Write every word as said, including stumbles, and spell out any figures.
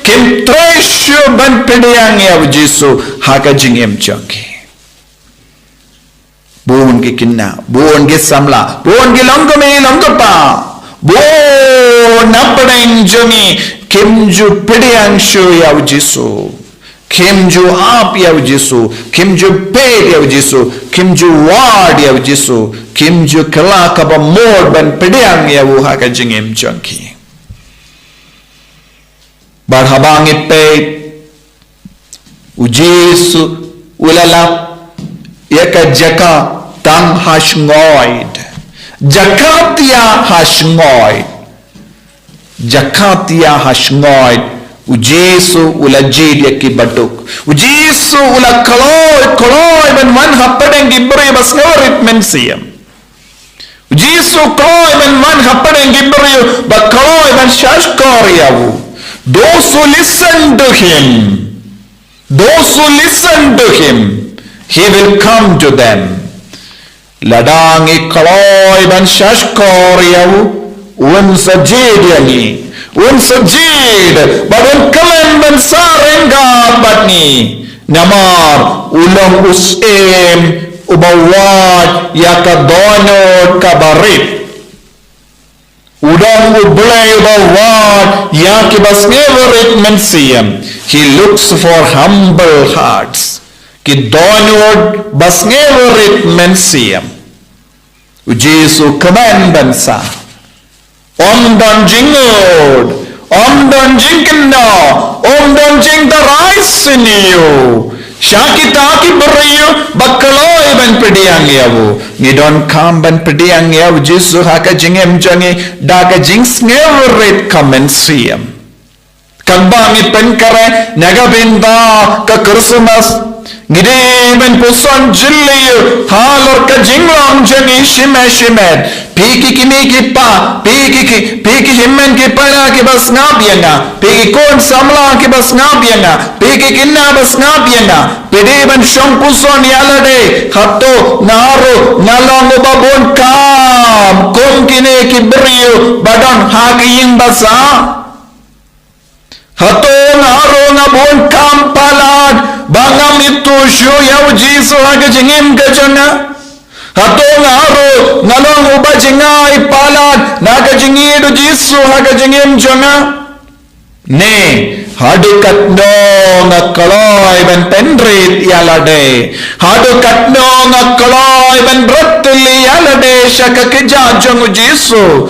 Kim trei shuh ban pdiang ïa u Jisu ha ka jingim jong ki. Bun ki kynnoh, bun ki samla, bun ki longkmie longkpa, bun na pdeng jong ngi, kim ju pdiang shuh ïa u Jisu. Kim ju ap ïa u Jisu, kim ju peit ïa u Jisu, kim ju wad ïa u Jisu, kim ju kylla kaba mut ban pdiang ïa u ha ka jingim jong ki. Bad haba ngi peit, u Jisu u la lap ïa ka jaka tang ha sngoid. Jaka tia ha sngoid. Jaka tia ha sngoid. U Jisu u la jied ïa ki baduk. U Jisu u la kloi, kloi ban wan hapdeng ki briew ba sngewrit mynsiem. U Jisu kloi ban wan hapdeng ki briew ba kloi ban shahshkor ïa u. Those who listen to him, those who listen to him, he will come to them. Lada ngi kloi ban shahshkor ïa u, un sa jied ïa ngi, un sa jied, bad un kmen ban sah ryngkat bad ngi. Namar u long u Syiem uba wad ïa ka dohnud kaba rit. U long U Blei uba wad ïa kiba sngewrit mynsiem. He looks for humble hearts. Ki dohnud ba sngewrit mynsiem. U Jisu kmen ban sah. Ym don jingngud, ym don jingkynnoh, ym don jingtharai sniew sha kita ki briew ba kloi ban pdiang ïa u. Ngi donkam ban pdiang ïa u Jisu ha ka jingim jong ngi da ka jingsngewrit ka mynsiem. Katba ngi pynkhreh na ka bynta ka Christmas, ngi dei ban puson jylliew halor ka jinglong jong ngi shimet shimet. Phi ki kmie ki kpa, phi ki, ki, phi ki hynmen ki para kiba sngap ïa nga, phi ki khun samla kiba sngap ïa nga, phi ki khynnah ba sngap ïa nga. Phi dei ban shong puson ïa lade, hato nga ruh nga long uba bun kam kum kine ki briew ba don ha ka ïing basa? Hato nga ruh nga bun kam palat ba ngam ithuh shuh ïa u Jisu ha ka jingim ka jong nga? Hato nga ruh nga long uba jngai palat na ka jingïeit u Jisu ha ka jingim jong nga? Ne, haduh katno nga kloi ban pynrit ïa lade? Haduh katno nga kloi ban bret ïa lade sha ka kjat jong u Jisu?